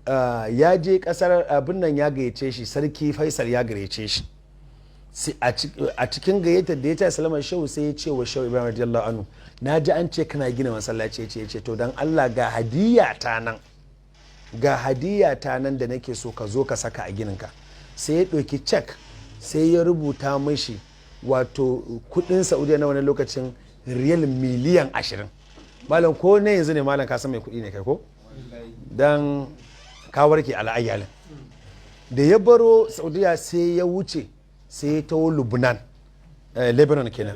Ya je kasar abin nan, ya gayyace shi, Sarki Faisal ya gayyace shi. A cikin gayyatar da ya ta salama shehu, sai ya ce wa Shehu Ibrahim radiyallahu anhu, "Na ji an ce kana gina masallaci." Ya ce, "To, dan Allah ga hadiya ta nan, ga hadiya ta nan da nake so ka zo ka saka a gininka." Sai ya ɗauki cek, sai ya rubuta mashi, wato kudin Saudiya na wani lokacin, riyal miliyan 20. Malam, ko ne yanzu ne malam, ka san mai kuɗi ne kai ko dan ka warke ala'ayyalin. Da ya baro Saudiya, sai ya wuce, sai ya taho Lubnan, Lebanon kenan.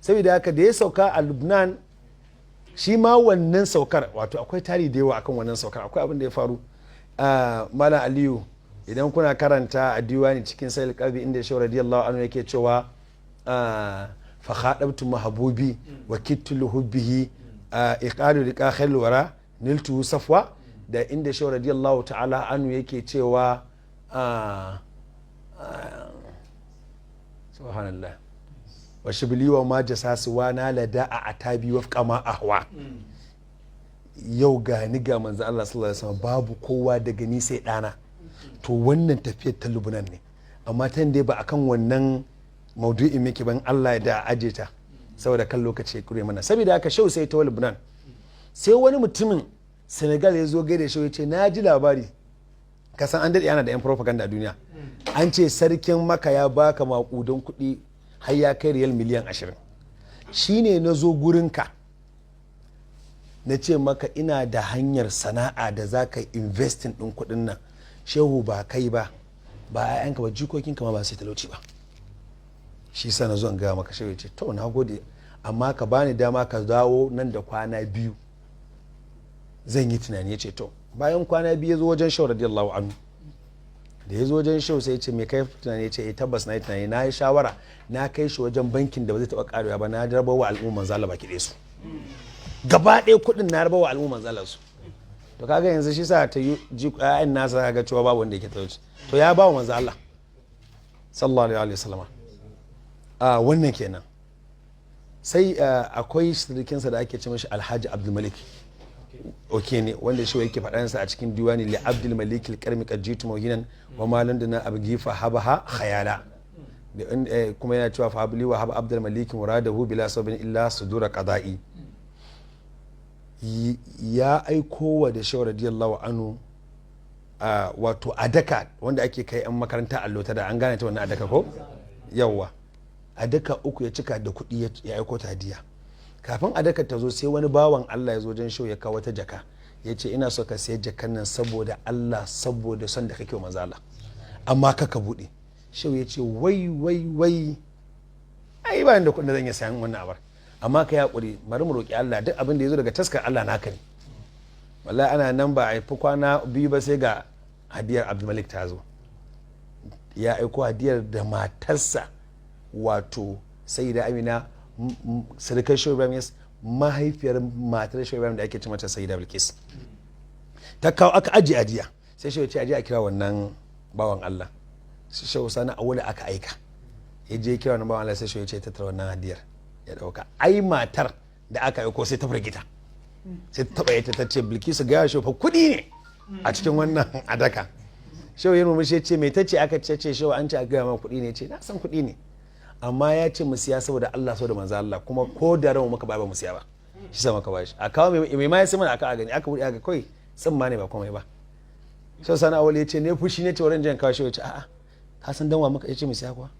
Saboda haka da ya sauka a Lubnan, shi ma wannan saukar, wato akwai tarihi da yawa akan wannan saukar. Akwai abin da ya faru, Malam Aliyu, idan kuna karanta a diwani cikin Sayil Kalbi, inda Shehu radiyallahu anhu yake cewa, "Fa khadabtu mahbubi wa kittu hubbihi iqalu liqa khairul wara niltu safwa", da inda Shehu radiyallahu ta'ala anhu yake cewa, subhanallah, "Wa shibli wa ma jasasu wa na lada a atabi wafqa ma ahwa". Yau ga ni ga manzo Allah sallallahu alaihi wasallam, babu kowa daga ni sai dana. To, wannan tafiyar ta Lubnan ne, amma ta dai ba akan wannan maudu'in muke ban, Allah ya da aje ta saboda kan lokaci ya kure mana. Saboda haka Shehu sai ta Lubnan, sai wani mutumin Senegal ya zo gaida Shehu, ya ce, "Na ji labari, kasan an daɗe ana da 'yan propaganda a duniya, an ce sarkin Maka ya baka maƙudan kuɗi har ya kai riyal miliyan 20. Shine na zo gurinka na ce maka ina da hanyar sana'a da za ka investing ɗin kuɗin nan. Shehu, ba kai ba, ba 'ya'yanka ba, jikokinka ma ba sai talauci ba. Shi sa na zo in gaya maka." Shehu ya ce, "To, na gode, amma ka bani dama ka dawo nan da kwana 2, zan yi tunani." Ya ce to. Bayan kwana 2 ya zo wajen Shehu radiyallahu anhu. Da ya zo wajen Shehu, sai ya ce, "Me kai tunani?" Ya ce, "Eh, tabbas na yi tunani, na yi shawara, na kai shi wajen bankin da ba zai taɓa karewa ba, na raba wa al'umman zala baki ɗaya su gaba ɗaya kuɗin, na raba wa al'umman zala su." To, kaga yanzu shi sa ta yi ƴaƴan nasa ga cewa babu wanda yake talauci. To, ya ba wa manzo Allah sallallahu alaihi wasallama. A wannan kenan. Sai akwai sirikinsa da ake ce mashi Alhaji Abdulmalik oke ne, wanda shi yake faɗansa a cikin diwani, "Li Abdul Malik al-Karmi qad jitu mawhinan wa ma landana abgi fa habaha khayala". Kuma yana cewa, "Fa habli wa hab Abdul Malik muradahu bila sabin illa sudura qada'i". Ya aiko wa da Shehu radiyallahu anhu, wato adaka wanda ake kai yan makaranta allo ta da, an gane ta wannan adaka ko? Yawwa, adaka uku ya cika da kuɗi, ya aiko ta hadiya. Kafin adaka ta zo, sai wani bawan Allah ya zo wajen Shehu, ya kawo wata jaka, ya ce, "Ina so ka sayi jakan nan saboda Allah, saboda son da kake wa manzo Allah, amma ka buɗe." Shehu ya ce, "Wai wai wai, ai ba da kuɗin da zan iya sayan wannan abar, amma ka yi hakuri, bari mu roƙi Allah, duk abin da ya zo daga taskar Allah naka ne." Wallahi ana nan, ba a fi kwana 2 ba, sai ga hadiyar Abdulmalik ta zo. Ya aiko hadiyar da matarsa, wato Sayyida Amina, sarkar Shehu Ibrahim, mahaifiyar matar Shehu Ibrahim da ake ce mata Sayyida Bilkis, ta kawo, aka ajiye ajiya. Sai Shehu ce, "Aje a kira wannan bawan Allah." Sai Shehu Sani Awula aka aika, ya je kira wannan bawan Allah. Sai Shehu ya ce tattara wannan hadiyar ya dauka. Ai matar da aka aiko sai ta firgita, sai ta taba ita, ta ce, "Bilkisu, ga Shehu fa, kuɗi ne a cikin wannan adaka." Shehu ya murmushi, ya ce, "Me ta ce?" Aka ce, "Shehu, an ce a gaya ma kuɗi ne." Ce, "Na san kuɗi ne, amma ya ce mu siya saboda Allah, saboda manzo Allah, kuma ko da rawa muka ba mu siya ba, shi sa muka bashi. A kawo mai ma ya sai mana." Aka a gani, aka buɗe, aka kawai tsimma ne, ba komai ba. Shehu Sani Awali ya ce, "Ne fushi ne ce wurin jan kawo." Shehu ya ce, "A'a, ka san dan wa muka ya ce mu siya kuwa?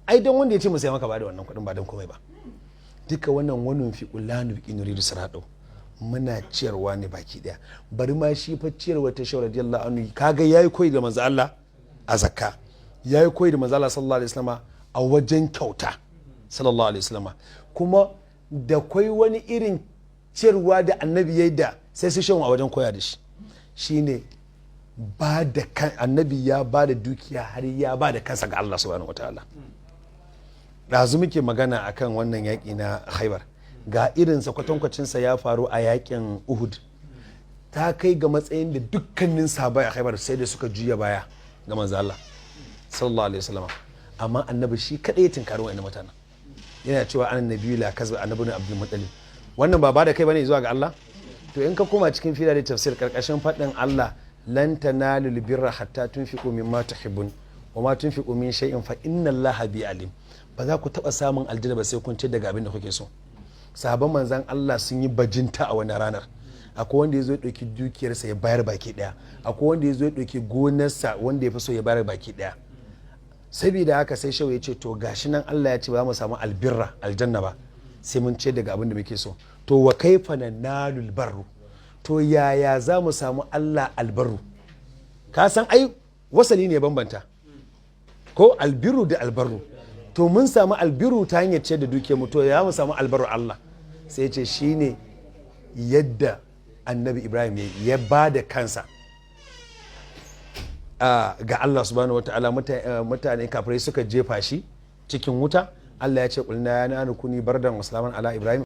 Ai don wanda ya ce mu siya maka ba da wannan kuɗin, ba don komai ba." Duka wannan wani fi kullanu bi nuridu sarado, muna ciyarwa ne baki daya. Bari ma shi fa ciyarwa ta Shehu radiyallahu anhu, kaga yayi koyi da manzo Allah a zakka, yayi koyi da manzo Allah sallallahu alaihi wasallam a wajen kyauta sallallahu alaihi wasallam. Kuma da kwai wani irin ciyarwa da annabi yayi da sai su shan a wajen koya da shi, shine ba da kan annabi ya ba da dukiya har ya ba da kansa ga Allah subhanahu wataala. Ɗazu muke magana akan wannan yaƙi na Khaibar, ga irinsa kwatankwacinsa ya faru a yaƙin Uhud. Ta kai ga matsayin da dukkanin sahabbai a Khaibar sai da suka juya baya ga manzo Allah sallallahu alaihi wasallam, amma annabi shi kadai ya tinkari wa'annan mutanen, yana cewa, "Ana nabiyyu la kazba, annabi ne Abdul Muttalib." Wannan ba ba da kai bane zuwa ga Allah. To in ka koma cikin fila da tafsir, karkashin faɗin Allah, "Lan tanalul birra hatta tunfiqu mimma tuhibbun wa ma tunfiqu min shay'in fa inna Allaha bi alim." Ba za ku taɓa samun aljanna ba sai kun ce daga abin da kuke so. Sahabban manzan Allah sun yi bajinta a wani ranar. Akwai wanda ya zo ya ɗauki dukiyarsa ya bayar baki ɗaya, akwai wanda ya zo ya ɗauki gonarsa wanda ya fi so ya bayar baki ɗaya. Saboda haka sai Shehu ya ce, to gashi nan Allah ya ce ba mu samu albirra, aljanna ba, sai mun ce daga abin da muke so. To wa kaifa nalul barru? To yaya za mu samu Allah albarru? Ka san ai wasali ne bambanta ko albiru da albarru. To mun samu albiru ta hanyar ce da duke mu, to ya mu samu albarru Allah? Sai ce shine yadda Annabi Ibrahim ya ba da kansa ga Allah subhanahu wa ta'ala. Mutane kafirai suka jefa shi cikin wuta. Allah ya ce, "Qulna ya naru kuni bardan wa salaman ala Ibrahim."